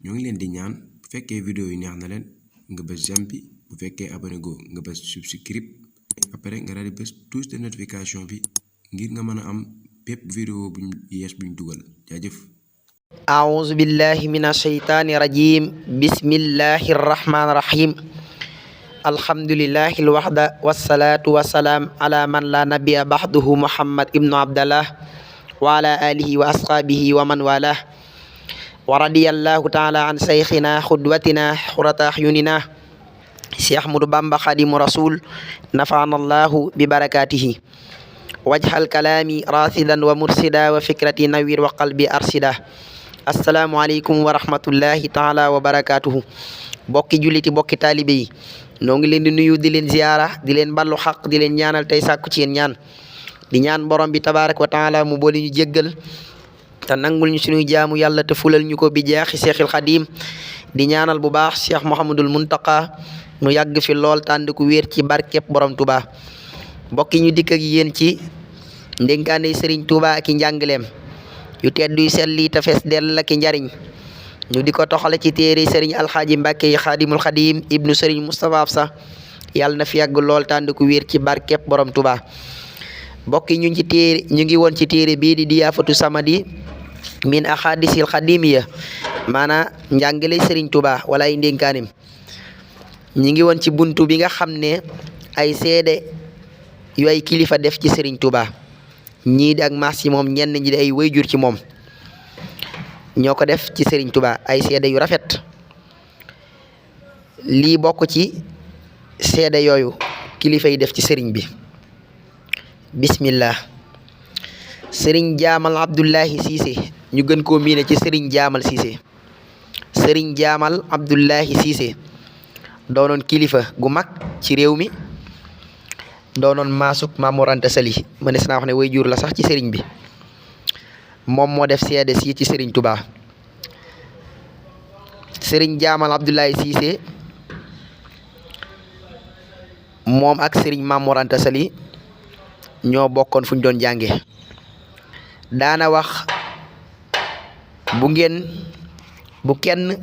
ñoo ngi leen di ñaan bu fekkee vidéo yi neex na leen nga bës j'aime bi bu fekkee abonné go nga bës subscribe après nga daal di bës touche de notification bi ngir nga mën a am bépp vidéo buñ yees buñ dugal jaajëf. أعوذ بالله من الشيطان الرجيم بسم الله الرحمن الرحيم الحمد لله الوحدة والصلاة والسلام على من لا نبي بعده محمد ابن عبد الله وعلى آله وأصحابه ومن والاه ورضي الله تعالى عن شيخنا قدوتنا قرة أعيننا شيخ أحمد بامبا خادم رسول نفعنا الله ببركاته واجعل كلامي راشدا ومرشدا وفكرتي نوير وقلبي أرشدا asalaamaaleykum wa rahmatullahi taala wa barakaatuhu bokki julliti bokki taalibe yi noo ngi leen di nuyu di leen ziyaara di leen ballu xaq di leen ñaanal tey sàkku ci yéen ñaan di ñaan borom bi tabaaraka wa taala mu boole ñu jéggal te nangul ñu suñuy jaamu yàlla te fulal ñu ko bi jaaxi seexil xadim di ñaanal bu baax cheikh Mouhamadul Muntaqa mu yàgg fi lool tànd ku wéer ci barkeb borom Touba bokki ñu dikk ak yéen ci ndénkaane Serigne Touba ak i njàngaleem yu tedd yu selli te fees dell ak njariñ ñu di ko toxale ci téere sëriñ alxaaji mbàkke yi xaadimul xadim ibnu sëriñ Moustapha Absa yàlla na fi yàgg lool tànd ku wér ci barkeb borom Tuba bokki ñu ngi woon ci téere bii di diyaafatu samadi min axaadisil xadimiya maanaam njàngale sëriñ Tuba wala ay ndénkaanim ñu ngi woon ci buntu bi nga xam ne ay seede yu ay kilifa def ci sëriñ Tuba ñii di ak maas ci moom ñenn ñi di ay wayjur ci moom ñoo ko def ci Serigne Touba ay seede yu rafet lii bokk ci seede yooyu kilifa yi def ci Serigne bi bismillah Serigne Jaamal Abdullahi Cissé ñu gën koo miine ci Serigne Jaamal Cissé Serigne Jaamal Abdullahi Cissé doonoon kilifa gu mag ci réew mi doonoon maasuk Maam Mor Anta Sali mënees naa wax ne way jur la sax ci sëriñ bi moom moo def seede si ci sëriñ Touba sëriñ Jaamal Abdoulaye Cissé moom ak sëriñ Maam Mor Anta Sali ñoo bokkoon fu ñu doon jànge daana wax bu kenn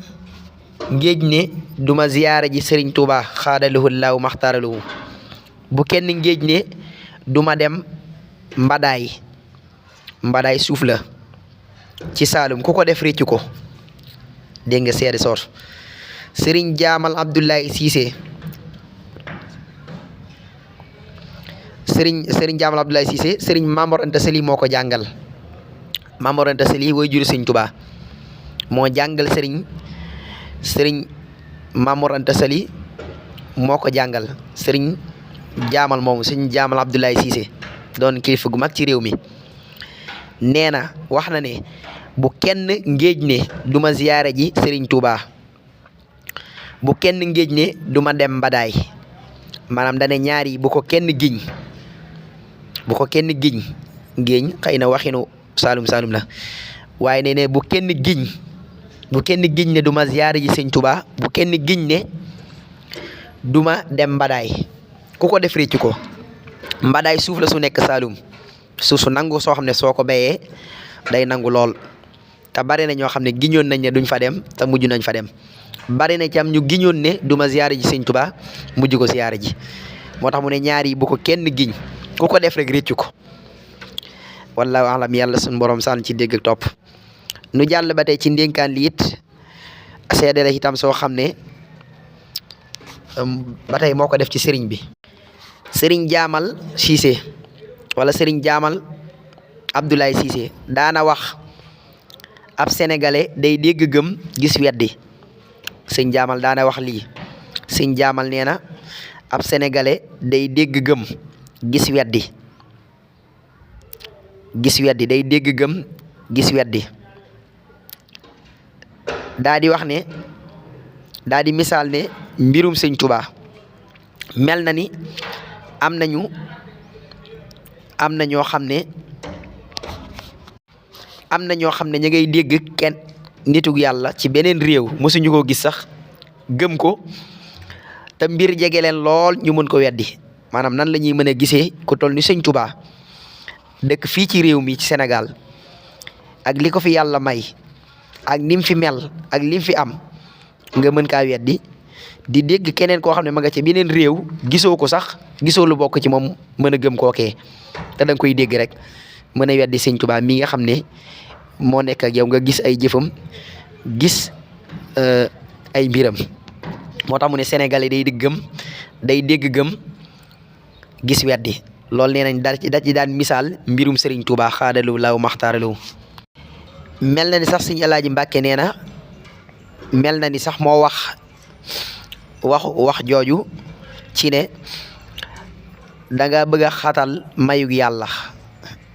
ngéej ne duma ziyaara ji sëriñ Touba xaadalahu laahu maxtaaralahu bu kenn ngéej ne duma dem mbadaay suuf la ci Saalum ku ko def réccu ko dégg nga seede soor Sëriñ Jaamal Abdoulaye Cissé Sëriñ Jaamal Abdoulaye Cissé Sëriñ Maam Mor Anta Sali moo ko jàngal Maam Mor Anta Sali way juru Sëriñ Tuubaa moo jàngal Sëriñ Maam Mor Anta Sali moo ko jàngal Sëriñ Jaamal moomu Sëriñ Jaamal Abdoulaye Cissé doon kilifa gu mag ci réew mi nee na wax na ne bu kenn ngéej ne duma ziyaare ji Serigne Touba bu kenn ngéej ne duma dem mbadaay maanaam dane ñaar yi bu ko kenn giñ ngéeñ xëy na waxinu Saalum la waaye ne bu kenn giñ ne duma ziyaare ji Serigne Touba bu kenn giñ ne duma dem mbadaay ku ko def réccu ko mbadaay suuf la su nekk Saalum suuf su nangu soo xam ne soo ko béyee day nangu lool te bari na ñoo xam ne giñoon nañ ne duñ fa dem te mujj nañ fa dem bari na ci am ñu giñoon ne duma ziyaare ji Sëñ Tuubaa mujj ko ziyaare ji moo tax mu ne ñaar yi bu ko kenn giñ ku ko def rek réccu ko wallaahu alam yàlla suñ borom sànn ci dégg ak topp nu jàll ba tey ci ndénkaan li it seede la itam soo xam ne ba tey moo ko def ci sëriñ bi Sëriñ Jaamal Cissé wala Sëriñ Jaamal Abdoulaye Cissé daana wax ab sénégalais day dégg gëm gis weddi Sëriñ Jaamal daana wax lii Sëriñ Jaamal nee na ab sénégalais day dégg gëm gis weddi day dégg gëm gis weddi daa di wax ne daa di misaal ne mbirum Sëriñ Tuubaa mel na ni am na ñoo xam ne ñu ngay dégg kenn nitug yàlla ci beneen réew mosuñu koo gis sax gëm ko te mbir jege leen lool ñu mën ko weddi maanaam nan la ñuy mën a gisee ku toll ni Sëñ Tuubaa dëkk fii ci réew mi ci Sénégal ak li ko fi yàlla may ak nim fi mel ak lim fi am nga mën kaa weddi di dégg keneen koo xam ne ma nga ca beneen réew gisoo ko sax gisoo lu bokk ci moom mën a gëm kookee te da nga koy dégg rek mën a weddi Sëñ Tuubaa mi nga xam ne moo nekk ak yow nga gis ay jëfam gis ay mbiram moo tax mu ne Sénégalais day dégg gëm gis weddi loolu nee nañ da ci daan misaal mbirum Serigne Touba xaadalu law maxtaaralu mel na ni sax Sëñ Alaaji Mbàkke nee na mel na ni sax moo wax jooju ci ne danga bëgg a xatal mayug yàlla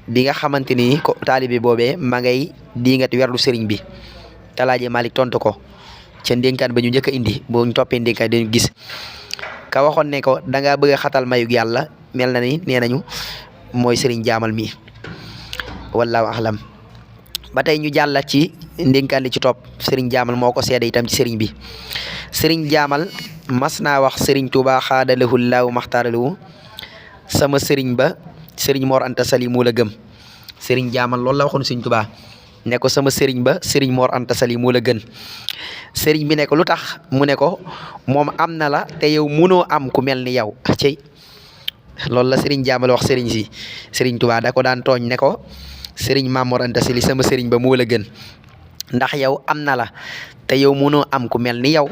bi nga xamante ni ko taalibe boobee ma ngay diingat werdu sëriñ bi Alaaji Malik tontu ko ca ndénkaan ba ñu njëkk a indi boo ñu toppee ndénkaan dañu gis ka waxoon ne ko danga bëgg a xatal mayug yàlla mel na ni nee nañu mooy sëriñ jaamal mi wallaahu axlam ba tey ñu jàllat ci ndénkaan li ci topp sëriñ jaamal moo ko seede itam ci sëriñ bi sëriñ jaamal mas naa wax sëriñ Tuubaa xaadalahu laahu maxtaaralahu sama sëriñ ba sëriñ Mor Anta Sali moo la gëm sëriñ jaamal loolu la waxoon sëriñ Tuubaa ne ko sama sëriñ ba sëriñ Mor Anta Sali moo la gën sëriñ bi ne ko lu tax mu ne ko moom am na la te yow mënoo am ku mel ni yow cey loolu la sëriñ jaamal wax sëriñ si sëriñ Tuubaa da ko daan tooñ ne ko sëriñ Maam Mor Anta Sali sama sëriñ ba moo la gën ndax yow am na la te yow mënoo am ku mel ni yow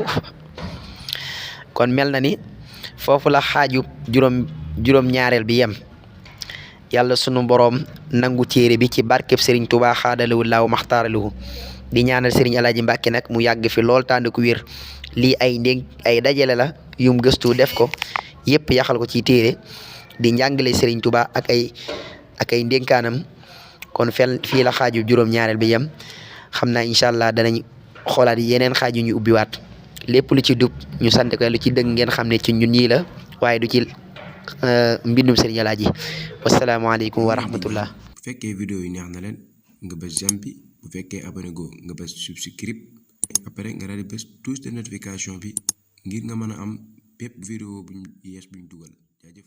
kon mel na ni foofu la xaaju juróom ñaareel bi yem yàlla sunu boroom nangu téere bi ci barkeb Serigne Touba xaadalahu laaw maxtaaralahu di ñaanal Serigne Alaaji Mbàkke nag mu yàgg fi lool tànd ku wér lii ay dajale la yum gëstu def ko yëpp yaxal ko ci téere di njàngale Serigne Touba ak ay ndénkaanam kon fii la xaaju juróom ñaareel bi yem xam naa incha allah danañ xoolaat yeneen xaaju ñu ubbiwaat lépp lu ci dub ñu sant ko lu ci dëgg ngeen xam ne ci ñun ñii la waaye du ci mbindum Serigne Alaaji wasalaamaaleykum wa rahmatullah. bu fekkee vidéo yi neex na leen nga bës j'aime bi bu fekkee abonné go nga bës subscribe après nga daal di bës touche de notification bi ngir nga mën a am bépp vidéo buñ yees buñ dugal jaajëf.